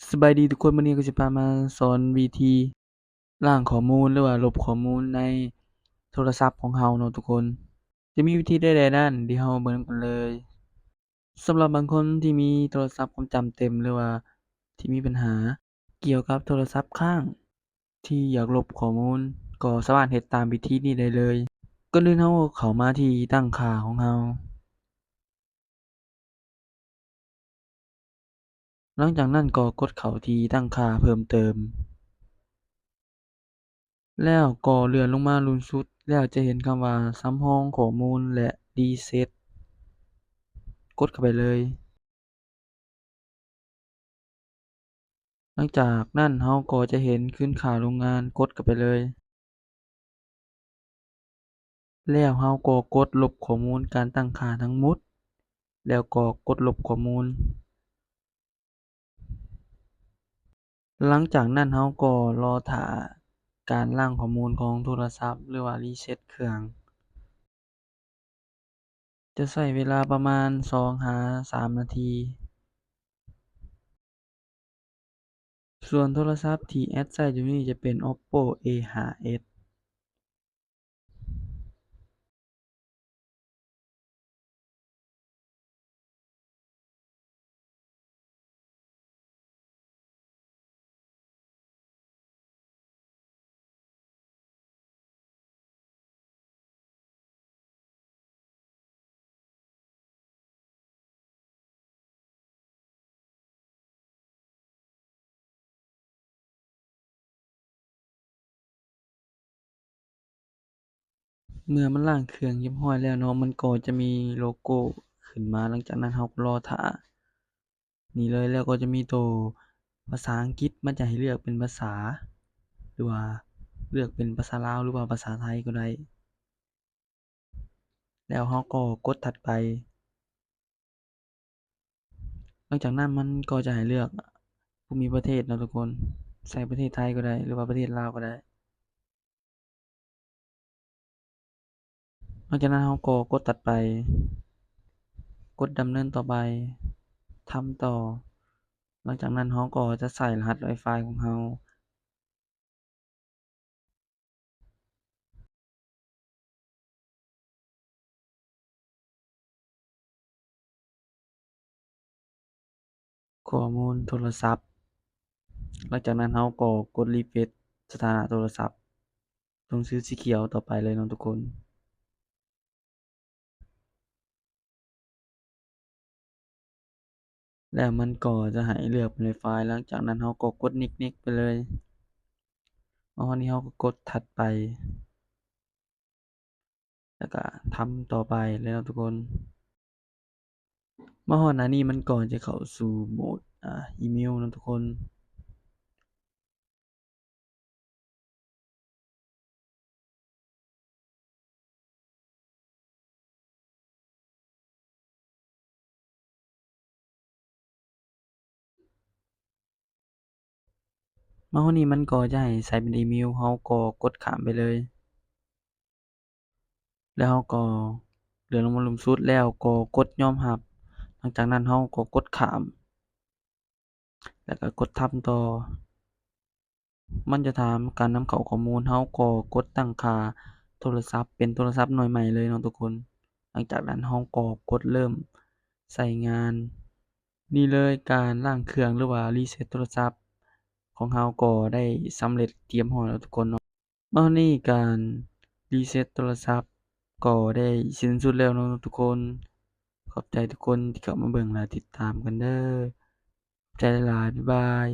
ສະບາຍດີທຸກຄົນ, ມື້ນີ້ກໍຊິພາມາສອນວິທີລ້າງຂໍ້ມູນ ຫຼືວ່າລົບຂໍ້ມູນໃນໂທລະສັບຂອງເຮົາເນາະທຸກຄົນ. ຈະມີວິທີໃດໆນັ້ນ ດຽວເຮົາມາເບິ່ງນຳກັນເລີຍ. ສຳລັບບາງຄົນທີ່ມີໂທລະສັບຄວາມຈຳເຕັມ ຫຼືວ່າທີ່ມີບັນຫາກ່ຽວກັບໂທລະສັບຄ້າງ ທີ່ຢາກລົບຂໍ້ມູນ ກໍສາມາດເຮັດຕາມວິທີນີ້ໄດ້ເລີຍ. ກ່ອນອື່ນເຮົາກໍເຂົ້າມາທີ່ຕັ້ງຄ່າຂອງເຮົາ. ຫຼັງຈາກນັ້ນກໍກົດເຂົ້າທີ່ຕັ້ງຄ່າເພີ່ມເຕີມ ແລ້ວກໍເລື່ອນລົງມາລຸ່ມສຸດ ແລ້ວຈະເຫັນຄຳວ່າສຳຮອງຂໍ້ມູນ ແລະ ຣີເຊັດ. ກົດເຂົ້າໄປເລີຍ. ຫຼັງຈາກນັ້ນເຮົາກໍຈະເຫັນຄືນຄ່າໂຮງງານ, ກົດເຂົ້າໄປເລີຍ. ແລ້ວເຮົາກໍກົດລົບຂໍ້ມູນການຕັ້ງຄ່າທັງໝົດ ແລ້ວກໍກົດລົບຂໍ້ມູນ. ຫຼັງຈາກນັ້ນເຮົາກໍລໍຖ້າການລ້າງຂໍ້ມູນຂອງໂທລະສັບ ຫຼືວ່າຣີເຊັດເຄື່ອງ. ຈະໃຊ້ເວລາປະມານສອງຫາສາມນາທີ. ສ່ວນໂທລະສັບທີ່ແອັດໃຊ້ຢູ່ນີ້ຈະເປັນ ໂອບໂປ ເອ ຫ້າເອັດ. ເມື່ອມັນລ້າງເຄື່ອງຮຽບຮ້ອຍແລ້ວເນາະ, ມັນກໍຈະມີໂລໂກ້ຂຶ້ນມາ. ຫຼັງຈາກນັ້ນເຮົາກໍລໍຖ້ານີ້ເລີຍ, ແລ້ວກໍຈະມີໂຕພາສາອັງກິດ, ມັນຈະໃຫ້ເລືອກເປັນພາສາ ຫຼືວ່າເລືອກເປັນພາສາລາວ ຫຼືວ່າພາສາໄທກໍໄດ້. ແລ້ວເຮົາກໍກົດຖັດໄປ. ຫຼັງຈາກນັ້ນມັນກໍຈະໃຫ້ເລືອກພູມິປະເທດເນາະທຸກຄົນ, ໃສ່ປະເທດໄທກໍໄດ້ ຫຼືວ່າປະເທດລາວກໍໄດ້. ຫຼັງຈາກນັ້ນເຮົາກໍກົດຖັດໄປ, ກົດດຳເນີນຕໍ່ໄປ, ທຳຕໍ່. ຫຼັງຈາກນັ້ນເຮົາກໍຈະໃສ່ລະຫັດ Wi-Fi ຂອງເຮົາ. ຂໍ້ມູນໂທລະສັບ. ຫຼັງຈາກນັ້ນເຮົາກໍກົດຣີເຟຣຊສະຖານະໂທລະສັບ ຕົງຊື່ສີຂຽວຕໍ່ໄປເລີຍເນາະທຸກຄົນ. ແລ້ວມັນກໍຈະໃຫ້ເລືອກເປັນ Wi-Fi. ຫຼັງຈາກນັ້ນເຮົາກໍກົດ Next Next ໄປເລີຍ. ມາຮອດນີ້ເຮົາກໍກົດຖັດໄປ ແລ້ວກໍທຳຕໍ່ໄປເລີຍເນາະທຸກຄົນ. ມາຮອດໜ້ານີ້ມັນກໍຈະເຂົ້າສູ່ໂໝດ ອາ ອີເມວເນາະທຸກຄົນ. ມາຮອດນີ້ມັນກໍຈະໃຫ້ໃສ່ເປັນອີເມວ, ເຮົາກໍກົດຂ້າມໄປເລີຍ. ແລ້ວເຮົາກໍເລື່ອນລົງມາລຸ່ມສຸດ ແລ້ວກໍກົດຍອມຮັບ. ຫຼັງຈາກນັ້ນເຮົາກໍກົດຂ້າມ ແລ້ວກໍກົດທຳຕໍ່. ມັນຈະຖາມການນຳເຂົ້າຂໍ້ມູນ, ເຮົາກໍກົດຕັ້ງຄ່າໂທລະສັບເປັນໂທລະສັບໜ່ວຍໃໝ່ເລີຍເນາະທຸກຄົນ. ຫຼັງຈາກນັ້ນເຮົາກໍກົດເລີ່ມໃຊ້ງານ. ນີ້ເລີຍ ການລ້າງເຄື່ອງ ຫຼືວ່າຣີເຊັດໂທລະສັບຂອງເຮົາກໍໄດ້ສຳເລັດຮຽບຮ້ອຍແລ້ວທຸກຄົນເນາະ. ມາຮອດນີ້ການຣີເຊັດໂທລະສັບກໍໄດ້ສິ້ນສຸດແລ້ວເນາະທຸກຄົນ. ຂອບໃຈທຸກຄົນທີ່ເຂົ້າມາເບິ່ງ ແລະ ຕິດຕາມກັນເດີ. ຂອບໃຈຫຼາຍໆ. ບາຍບາຍ.